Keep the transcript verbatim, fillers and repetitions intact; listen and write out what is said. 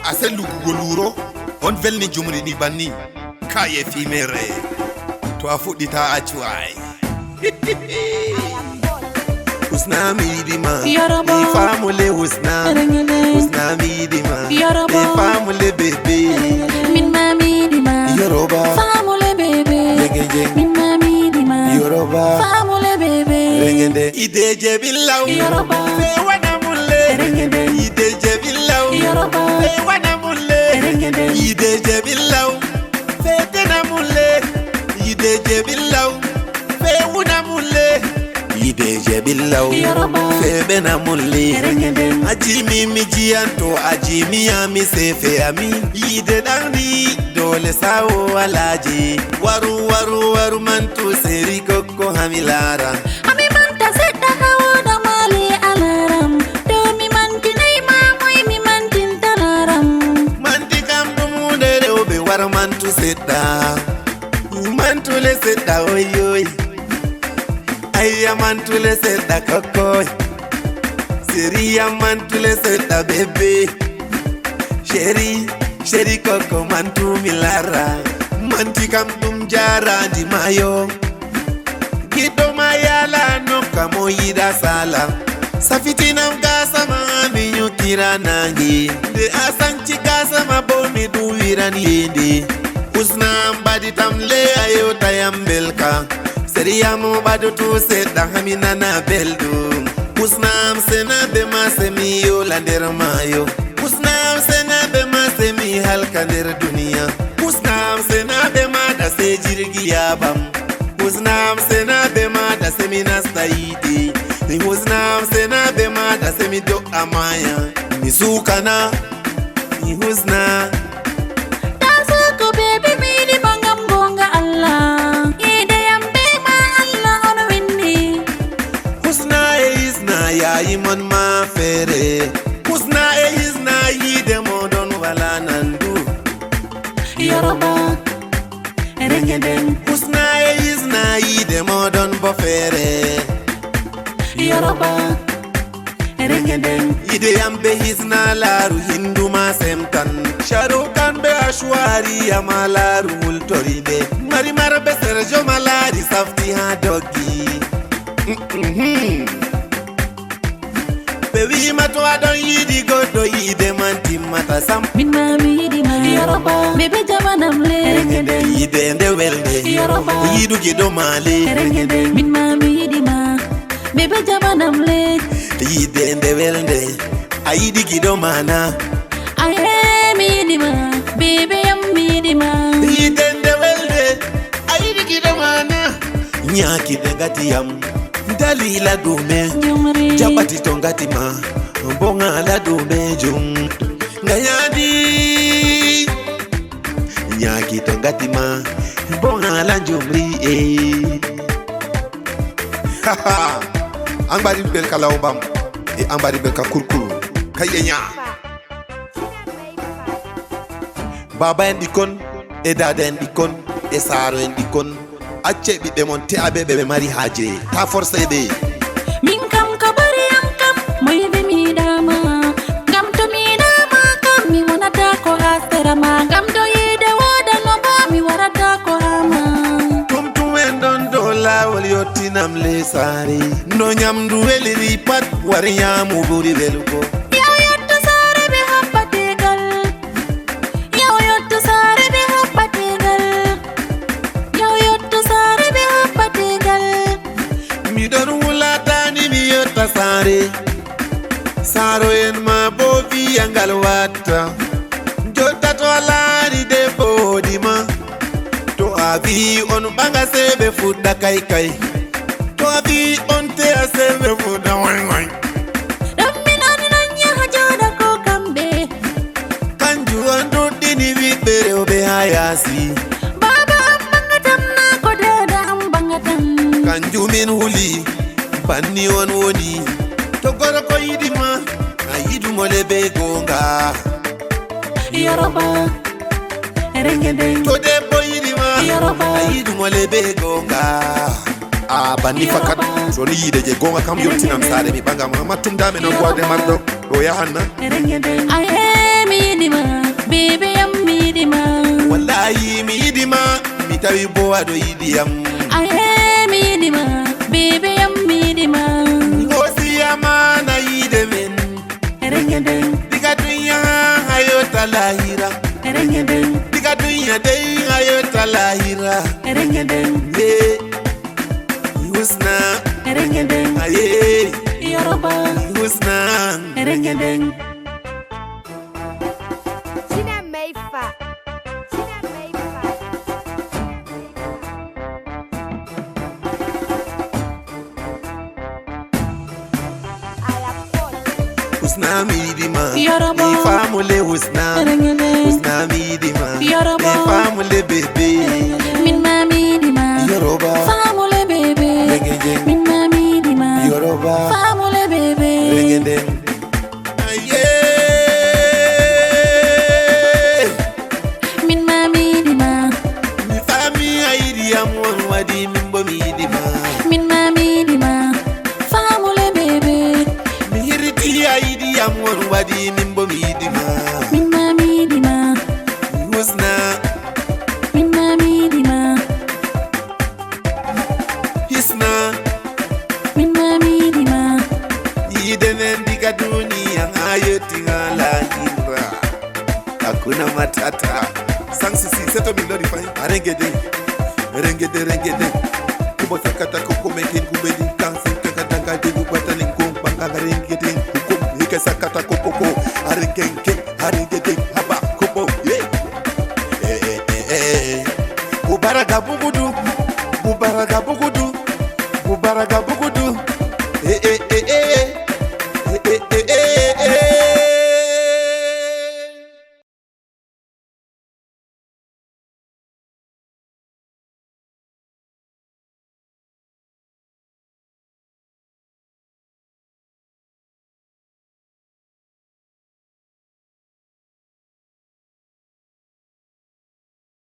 A sellugo luuro, on velni jumri ɗi banni. Kaye fimere. To a fuɗɗita a cuway. Usna mi yiɗi ma. Yoruba. Mi famule usna. Rengede. Usna mi yiɗi ma. Yoruba. Mi famule bebe. Min ma mi yiɗi ma. Yoruba. Famule bebe. Rengede. Min ma mi yiɗi ma. Yoruba. Famule bebe. Rengede. Ideje billaw. Yoruba. Fe wana mulle. Rengede. Ideje billaw. Yoruba. Fe wana mulle. Rengede. Ideje billaw. Fe tena mulle. Ideje billaw. Fe wuna mulle. Ideje billaw. Yoruba. Fe bena mulle. Rengede. Aji mi mi jiyanto, aji mi ami sefe ami. Ide dangni dole sawo alaji. Waru, waru, waru mantu seri kokko hami lara. Ami manta sedda hawo da mali alaram. Do mi manti nei ma moi mi mantin talaram. Manti kam dum hunde rewbe war mantu sedda. Mantu le sedda oyoy. Ayya mantu le sedda kokkoy. Seri ya mantu le sedda bebe. Sheri, sheri kokko mantu mi lara. Manti kam dum jara di mayo. Gido ma yala no kamo yida sala. Safitinam gasa ma mi nyukira nangi. De asanchi gasa ma bo mi duwiran yende. Usna am badi tam le ayo tayam belka. Seri ya mo bado tu sedda hami nana beldu. Usna am sena be ma semi yo lander mayo. Usna am sena be ma semi halka nder duniya. Usna am sena be ma da se jirgi ya bam. Usna am sena be ma da semi nasta yidi. Usna am sena be ma da semi do amaya. Mi sukana. Husna. Tasoko baby mini bangam gonga Allah. Ide yambe ma Allah ono winni. Husna e hisna ya imon ma fere. Husna e hisna yide modon wala nandu. Yoruba. Rengedeng. Husna e hisna yide modon bo fere. Yoruba. Rengedeng. Ide yambe hisna laru hindu ma semtan. Sharukan be ashwari ya ma laru multoride. Mari mara be serjo ma lari safti ha dogi. Mhm. Be wi ma to adon yidi godo yide man timmata sam. Min ma mi yidi ma. Yoruba. Be be jamanam le. Rengedeng. Yide nde welde. Yoruba. Yidu gido male. Rengedeng. Min ma mi yidi ma. Bebe jamanam le. Yide nde welde. A yidi gido mana. Aye mi yidi ma. Bebe yam mi yidi ma. Yide nde welde. A yidi gido mana. Nyaki de gati yam. Dalila dume. Jumri. Jabati to ngati ma. Bonga la dume jum. Ngayadi. Nyaki to ngati ma. Bonga la jumri eh. An bari bel ka lawbam. E an bari bel ka kurkuru. Kay e nya. Baba en ɓikkon e dada en ɓikkon e saaro en ɓikkon. Acce ɓiɓɓe mon te'a ɓe ɓe mari haaje. Ta force ɓe. Min kam ka bari am kam mo yiɗi mi yiɗama. Ngam to mi yiɗama kam mi wonata ko ha sera ma. Ngam to yiide wooda no ba mi warata ko ha ma. Tumtum en ɗon dow laawol yottinam le saare. No nyamdu weliri pat war nyaamu ɓuri welugo. Yaw yotto saare ɓe habba tegal. Yaw yotto saare ɓe habba tegal. Yaw yotto saare ɓe habba tegal. Mi ɗon wula tani mi yotta saare. Saaro en ma bo wiya ngal watta. Jotta to a laari debbo woodi ma. To a wi'i on ɓaŋa sey ɓe fuɗɗa kay kay. To a wi'i on te'a sey ɓe fuɗɗa way way. Ɗon mi nani non yaha jooɗa ko kamɓe. Kanjum on ɗuɗɗini ɓiɓɓe rewɓe haa yaasi. Baaba am ɓaŋatam na ko daada am ɓaŋatam. Kanjum min huli, banni on woni. To gorko yiɗi ma, a yiɗu mo le be goonga. Yoruba, rengedeng. To debbo yiɗi ma, Yoruba. A yiɗu mo le be goonga. A banni fakat. Yoruba. So ni yiide je gonga kam yottinam saare mi ɓaŋga ma mattum dame no gode marɗo ɗo yahanna. Aye mi yiɗi ma, baby am mi yiɗi ma. Wallahi mi yiɗi ma, mi tawi bo aɗo yiɗi am. Aye mi yiɗi ma, baby am mi yiɗi ma. Mi hosi amana yiide men. Rengedeng, Diga dunya ha yotta lahira. rengedeng, Diga dunya dai ha yotta lahira. rengedeng. Ye. Husna, Rengedeng, aye. Yoruba. Husna. Rengedeng. China Meifa. China Meifa. China Meifa. Husna mi yiɗi ma. Yoruba. Mi famule husna. Rengedeng. Husna mi yiɗi ma. Yoruba. Mi famule bebe. Min ma mi yiɗi ma. Yoruba. Famule bebe. Rengedeng. Min ma mi yiɗi ma. Yoruba. Famule bebe. Rengedeng. Aye. Min ma mi yiɗi ma. Mi fami a yiɗi am on waɗi min bo mi yiɗi ma. Min ma mi yiɗi ma. Famule bebe. Mi hiriti a yiɗi am on waɗi min bo mi yiɗi ma. Min ma mi yiɗi ma. Husna, Min ma mi yiɗi ma. hisna. Min ma mi yiɗi ma. Yiide men diga duniya ha yotti ha lahira. Hakuna matata. Sang sisi seto mi lori fai. Arengede. Rengede rengede. Kubo sakata koko mekin kubedi. Dancing kaka daga de gubata ning kong banga rengede. Hukum hike sakata koko ko. Arengede. Arengede.